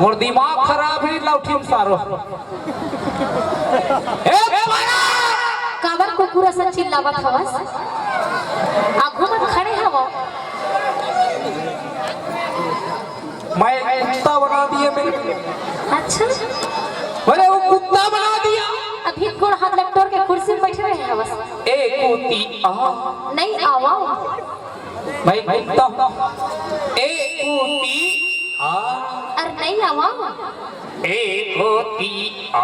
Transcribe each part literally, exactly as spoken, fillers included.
मोर दिमाग खराब हे, लौठी म सारो। ए, बड़ा! काबर कुकुर असन चिल्लावत हवस? आघू म खड़े हवव। मैं कुत्ता बना दिए मेरे। अच्छा? अरे, वो कुत्ता बना दिया। अभी गोड़ हाथ लपटोर के कुर्सी म बइठे रहे हवस। ए, कोती आ। नहीं आवा। भाई, भाई, तो ए, कोती आ। अरे नहीं आवा। ए, कोती आ।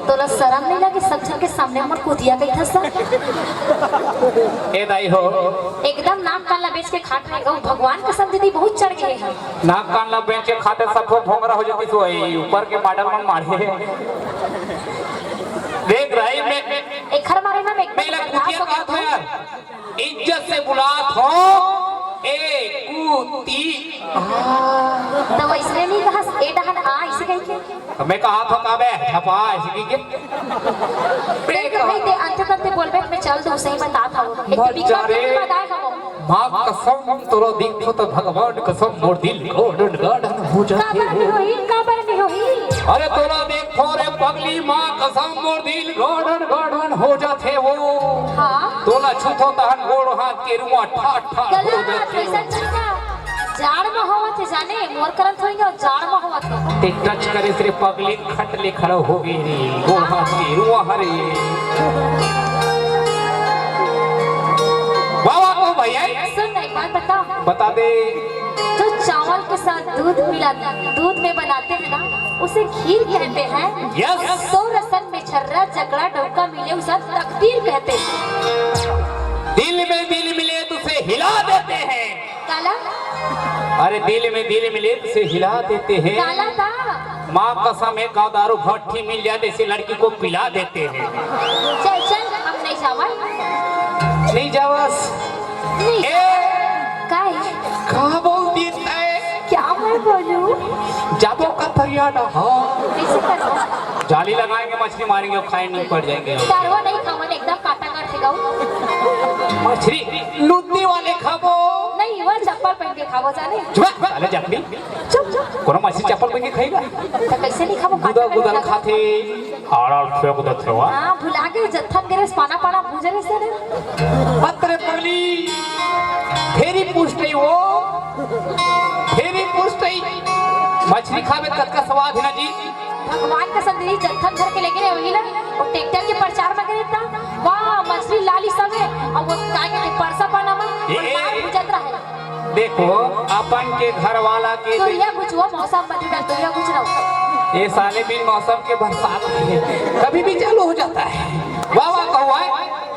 तोला शरम नहीं लगे, सब झन के सामने हमर कोतिया कहिथस? ए दाई हो। एकदम नाक कान ला बेच के खात रहे गऊ, भगवान कसम दीदी बहुत चढ़ गए हैं। नाक कान ला बेच के खाते सब ठो भोंगरा हो जाती तो ए, ऊपर के मॉडल मन मारे। देख रही मैं। एखर मारे ना मैं एकदम नहीं लग, बर्दाश्त कुतिया हो कहा था गया। यार। इज्जत से बुलात हो, ए कुती। त वइसने नहीं कहस, ए डहन आ, अइसे कहिके। त मैं कहा था का बे, झपा, अइसे कहिके। देख भाई, ते अंते तंते बोलबे, मैं चल दूँ, सही बतात हूँ। एक मत तो बिगड़ जा रे। के नहीं बताए हवो। माँ कसम, तोला देखो तो भगवान कसम, मोर दिल गार्डन गार्डन हो जाते काबर नहीं हो। होही, काबर नहीं होही? अरे तोला देखो रे पगली, माँ कसम, मोर दिल गार्डन गार्डन हो जाथे वो। हाँ। तोला छूथो तहन गोड़ हाथ के रुआ ठा ठा हो गलत बात जाथे। वैसा चीज ना। जाड़ में होवत हे जाने, मोर करन थोड़ी हो, जाड़ में होवत हे। ते टच करे से रे पगली खट ले खड़ा हो गई रे, गोड़ हाथ के रुआ हरे। वाह, वाह, वाह भैया। सुन ना, एक बात बताओ। बता दे। जो चावल के साथ दूध मिला, दूध में बनाते हैं ना, उसे खीर कहते हैं। Yes। तो रसन में छर्रा, जकड़ा, डौका मिले, उसे तकदीर कहते हैं। दिल में दिल मिले तो उसे हिला देते हैं। काला? अरे दिल में दिल मिले तो उसे हिला देते हैं। काला था। माँ कसम, एक गाँव दारू भट्टी मिल जाए तो ऐसी लड़की को पिला देते हैं। चल, चल, हम नहीं जावन। नहीं जावस। नहीं। ए! काय? का बोल देता है? क्या मैं बोलूं? जाबो का फरियाद हो। कैसे करो? जाली लगाएंगे, मछली मारेंगे और खाए नहीं पड़ जाएंगे। तारवा नहीं खावन, एकदम काटा कर देगा वो। मछली लुत्ती वाले खाबो। नहीं, वो चप्पल पहन के खाबो जाने। चुप, साले जखनी। चुप, चुप। कोनो मछली चप्पल पहन के खाएगा? तो कैसे नहीं खाबो? गुदल, काटा गुदल करके खाथे। आड़ा फेंक देथे वा। हाँ, भुला के जत्थन गिरे, पाना पाना भूजे रहे से रे। पत्रे पगली, फेरी पूछते वो, फेरी पूछते। मछली खावे कतका स्वाद है ना जी। भगवान का संदेश जत्थन धर के लेके रहे वही ना, वो ट्रैक्टर के प्रचार में करे था। वाह, मछली लाली सब है, और वो काय के परसा पाना में, ए, वो ए, मार ए। भुजत रहे। देखो, अपन के घर वाला के तुरिया घुचुआ मौसम बदल तुरिया घुच रहा। ये साले बिन मौसम के बरसात है, कभी भी चालू हो जाता है। वाह, वाह, कहो, वाह।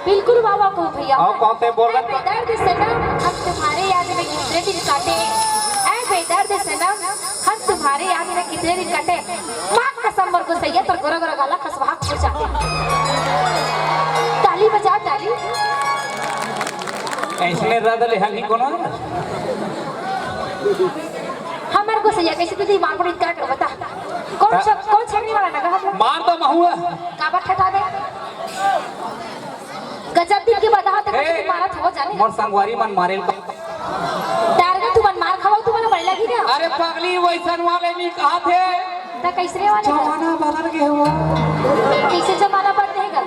बिल्कुल वाह, वाह, कहो भैया। और कौन से बोल रहे? ऐ बेदर्द सनम, हम तुम्हारे याद में कितने दिन काटे। ऐ बेदर्द सनम, हम तुम्हारे याद में कितने दिन काटे। माँ कसम, मर को सही है, पर गोरा गोरा गाला खसवा हो जाते। ताली बजा, ताली। ऐसने रद ले हली कोनो? हमर गोसैया कैसे दीदी मार पड़ी का बता। कौन हाँ। छप-, कौन छेड़ने वाला ना कहा? मार तो महुआ। काबर ठठा दे। गजब दिन के बता होते ए, कैसे मारत हो जाने। मोर संगवारी मन मारे। डार के तू मन मार खाओ, तू मन बड़े लगी ना। अरे पगली, वैसन वाले नहीं कहा थे। त कैसने वाले का? जमाना बदल गए वो। कैसे जमाना बदलेगा?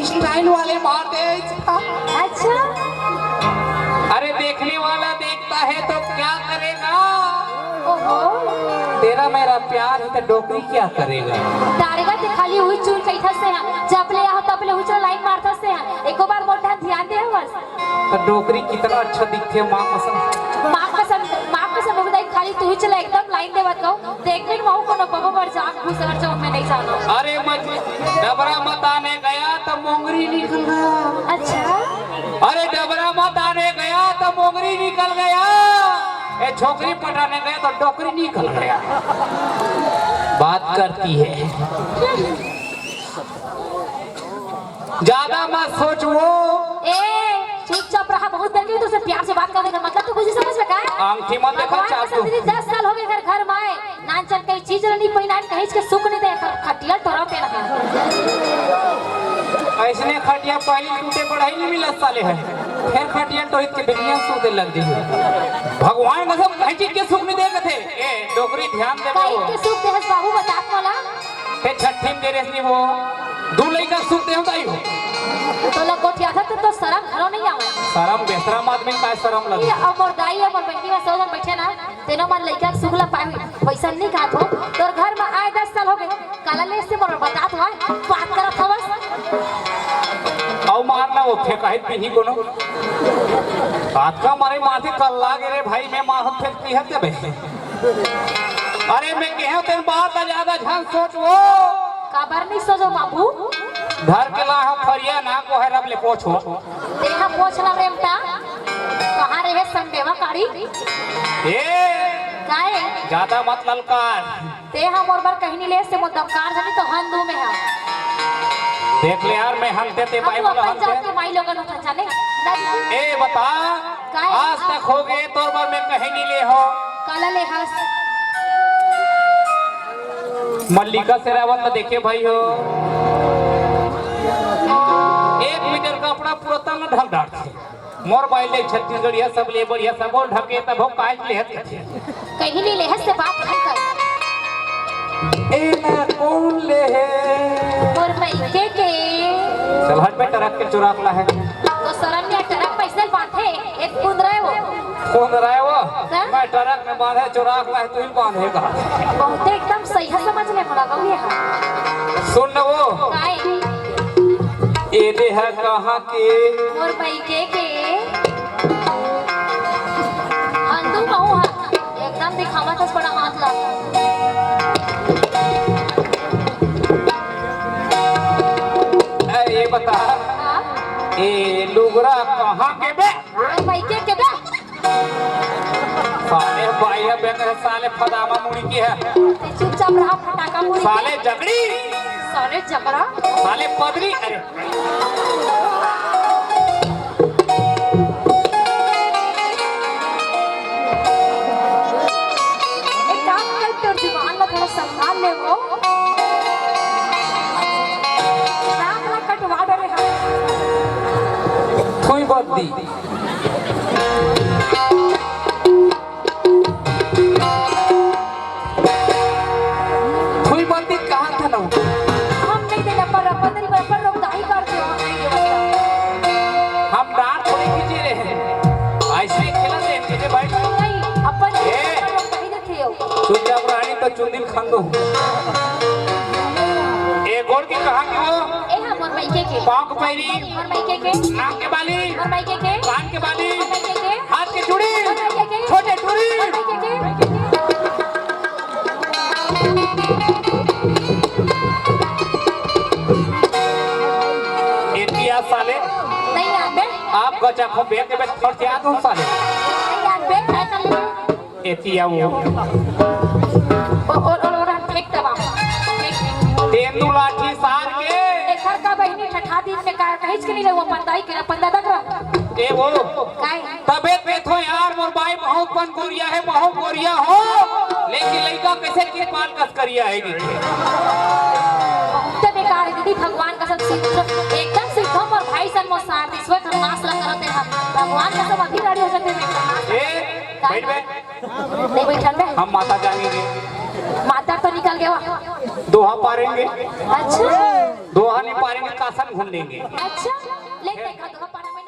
स्टाइल वाले मार दे। अच्छा। अरे देखने वाला देखता है तो क्या करेगा? ओहो। तेरा मेरा प्यार है तो डोकरी क्या करेगा? तारेगा ते खाली हुई चूर कैथा से हैं। जब ले आओ तब ले हुई चूर लाइन मारता से हैं। एको बार मोटा ध्यान दे बस। तो डोकरी कितना अच्छा दिखथे, माँ कसम। माँ कसम, माँ कसम, खाली तू ही चला एकदम लाइन देवत गो। देख ले, महू कोनो बबो बर जान घुसर जो मैं नहीं जानो। अरे, मैं डबरा मताने गया तो मोंगरी निकल गया। अच्छा। अरे, डबरा मताने गया तो मोंगरी निकल गया। ए, छोकरी पटाने गया तो डोकरी निकल गया। बात करती है। ज्यादा मत सोच वो। ए, चुपचाप रहा, बहुत देर के तो उसे प्यार से बात करने का मतलब तो कुछ समझ में का है? आंखी मत देखा, भगवान चार कसम तो। दीदी, दस साल हो गए घर, घर में आए, नान चल कहीं चीज नहीं पहिना, कहीं के सुख नहीं दे, पर खटिया टोरा पे रहा। इसने खटिया पहली टूटे पड़ाई नहीं मिला साले है, फिर खटिया टोहित के बिनिया सूते लग दी। भगवान कसम कहीं चीज के सुख नहीं दे थे। ए डोकरी ध्यान दे कहीं के सुख दे हस बाबू, बतात मोला। ते छठी में दे रेस नहीं वो, दू लइका सुख दे हम दाई हो। तो लग गोठिया था तो, तो शर्म घरो नहीं आवे। शर्म बेशरम आदमी का शर्म लगे। ये अमर दाई, अमर बहनी में सब बैठे ना, तेनो मन लइका के सुख ला पावे। वैसा नहीं कहा थो, तोर घर में आए दस साल हो गए, काला ले से मोर बतात हुआ, बात करत हवस। अउ मार ना वो फेंकाहित पीही कोनो। बात का मारे माथे कल्ला गे रे भाई, मैं मार फेंक पीहत देबे। अरे मैं कहे तेन बात ला ज्यादा झन सोच वो। काबर नहीं सोचो बाबू? धर के ला हो फरिया ना को है रब ले पोछो। तेहा पोछ ला रे बेटा। कहाँ रहे संडेवा काड़ी? ए, काहे? ज्यादा मत ललकार। तेहा मोर बर कहीं नहीं ले से मोर दमकार जानी तो हन दू में हा। देख ले यार, मैं हनते ते हम बाई तो बोला अपन हनते। जात के माई लोगन उठन जाने। ए बता, काहे? आज तक हो गए तोर बर मैं कहीं नहीं ले हो। काला ले हस। मल्लिका शेरावत ला देखे भाई हो, एक मीटर कपड़ा पूरा तन ढक डार थे। मोर बाई ले छत्तीसगढ़िया सब ले बढ़िया सब बोल ढके तब हो काज ले हत कथे। कहीं नहीं ले हस से बात नहीं कर। ए ना कौन ले है? मोर मइके के। चल हट बे, ट्रक के चुराक ला है। तो शर्म या ट्रक पैसे बांधे, एक कुंद रहे वो। कुंद रहे वो? का? मैं ट्रक में बांधे चुराक ला है, तू ही बांधेगा। बहुत एकदम सही है, समझ ले मोला गौरी है। सुन न वो। काहे? ए दे है कहाँ के? मोर मइके के। हंदू महू हा। एकदम दिखावत हस बड़ा हाथ ला। ए, ये बता। हाँ? ए लुगरा कहाँ के बे? मोर मइके के बे। साले बाई है बे, साले फदामा मुड़ी की है। ते चुपचाप रहा, फटाका मुड़ी के। साले जगड़ी। साले जगड़ा। साले पदरी, अरे। एक काम कर, तोर जुबान ला थोड़ा संभाल ले वो। नाक ला कटवा डरे हा। थुई बद्दी। थुई बंदी कहाँ था ना? हम नहीं देना पर अपन नहीं पर अपन लोग दाई कर दे, हम नहीं देना। हम डांट थोड़ी खींचे रहे हैं। ऐसे ही खेला दे, तुझे भाई। नहीं, अपन ए! अपन लोग दाई देते हो। चुपचाप रानी तो चुंदिल खंदो। ए गोड़ की कहाँ की हो? ए हाँ, मोर मइके के। पाँव के पैरी। मोर मइके के। नाक के बाली। मोर मइके के। कान के बाली। मोर मइके के। हाथ के चूड़ी। मोर मइके के। छोटे टूरी। मोर मइके के। एतिया साले। नहीं याद है। आप गचा खो बेग के बेग फट के आ तुम साले। नहीं याद है, क्या कर ले? एतिया वो। ओ, ओ, ओ, ओ, फेंक दबा। फेंक। तेंदू लाठी सार के। एकर का बहिनी ठठा दिन में का कहिच के नहीं ले वो पंदाई के, पंदा तक रह। ए वो। काय? तबे ते थो यार, मोर बाई बहुत पन गोरिया है, बहुत गोरिया हो। लेकिन लइका कैसे किरपान कस करिया है कि? बहुत बेकार है दीदी, भगवान कसम सीधो, एकदम सीधो मोर भाई सन मोर सार दिस, वो हम नाश ला करते हैं। भगवान कसम अभी गाड़ी हो जाते हैं, मैं नाश ला ए, करते हैं। बैठ, बैठ। नहीं बैठन बे। हम माता जाएंगे। माता तो निकल गया। दोहा पारेंगे। अच्छा। दोहा नहीं पारेंगे, कासन घूम लेंगे। अच्छा। ले देखा दोहा पारा में